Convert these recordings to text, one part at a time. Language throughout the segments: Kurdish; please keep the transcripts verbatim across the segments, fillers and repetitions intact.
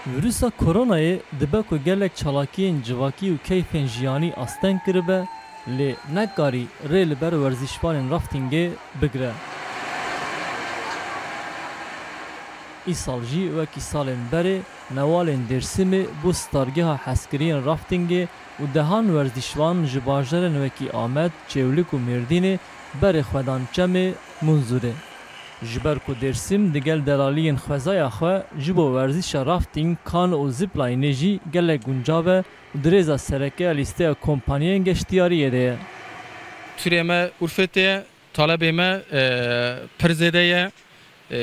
Vîrusa koronayê dibe ku gelek çalakiyên civakî û keyfên jiyanî asteng kiribe, lê nekarî rê li ber werzîşvanên raftingê bigire. Îsal jî wekî salên berê newalên Dêrsimê bû stargeha hezkiriyên raftingê û dehan werzîşvan ji bajarên wekî Amed, Çêwlik û Mêrdînê berê xwe dan çemê Munzurê. Ji ber ku Dêrsim digel delaliyên xwezaya xwe ji bo werzîşa rafting, kano û ziplaynê jî gelek guncav e û di rêza sereke ya lîsteya kompaniyên geştiyariyê de ye. Tûrê me Urfetê ye, talebê me, e, pir zêde ye. E,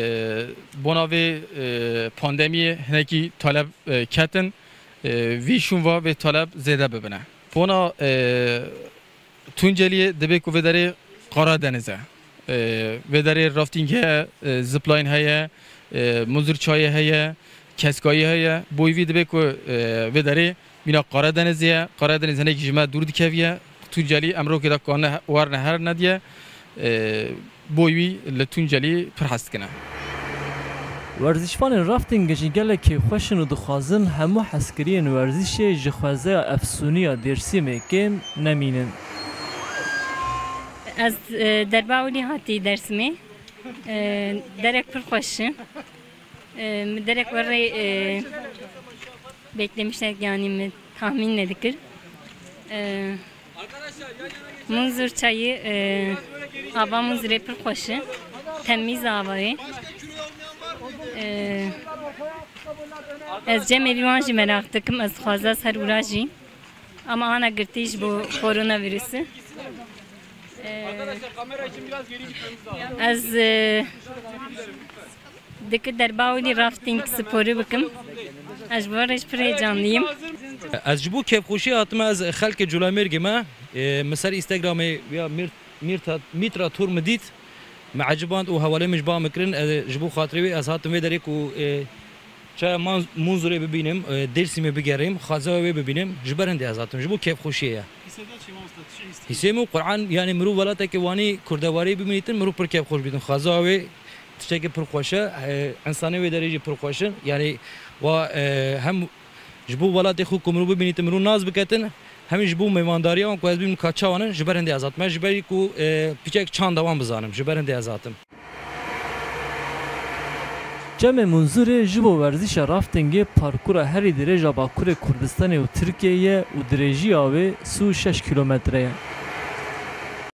bona vê, e, pandemiyê hinekî taleb, e, ketin. E, vî şûn va vê taleb zêde bibine. Bona, e, Tunceliyê dibe ku vê derê Karadeniz e. E, vê derê rafting heye, e, zipline heye, e, muzur çayê heye, keskayî heye. Boyî vî dibe ku, e, vê derê mîna Karadenizê ye. Karadeniz hinekî ji me dûr dikeviye. Tuncelî em rokê de kane werne her nediye. E, boyî wî li Tuncelî pir hez dikine. Werzîşvanên raftingê jî gelek kêfxweş in û dixwazin hemû hezkiriyên werzîşê ji xwezaya efsûnî ya Dêrsimê kêm nemînin. Ez, e, derba ewilî hatî Dêrsimê. E, derek pir xweş e. E, min derek werê, e, beklemiş ne, yani min tahmin nedikir. E, Munzur çayı, e, ava Munzurê pir xweş e. Temiz avayê. E, ez cemê vî wan jî meraq dikim, ez dixwazim ez her ura jî. Ama ana girtî ji bo koronavirüsü. E, ez, e, Dikir derba wî rafting sporî bikim. Ez ji bo rê pir heyecanlıyım. Ez ji bo kêfxweşiyê hatime, ez xelkê Culemêrgê me, e, min ser Instagramê ya Mir-, Mirta-, Mitra Tour min dît. Me eciband û hevalê min ji ba min kirin. E, ji bo xatirê wê ez hatim vê derê ku, e, çaya Man-, Munzurê bibînim, e, Dêrsimê bigerîm, xwezaya wê bibînim. Ji ber hindê ez hatim. Ji bo kêfxweşiyê ye. Hîsê min Quran, yani mirov welatekê wanî kurdewarî bimînîtin, mirov pir kêfxweş bîtin. Xwezaya wê tiştekî pir xweş e. E, însanê wê derê jî pir xweş in. Yani wa, e, hem ji bo welatê xwe ku mirov bibînîtin, mirov nas biketin, hem jî bo mêvandariya wan ku ez bînim ka çawan in, ji ber hindê ez hatim. Ji ber ku, e, piçek çanda wan bizanim, ji ber hindê ez hatim. Çemê Munzurê ji bo werzîşa raftingê parkura herî dirêj a Bakurê Kurdistanê û Tirkiyeyê ye û dirêjiya wê sî û şeş kîlometre ye.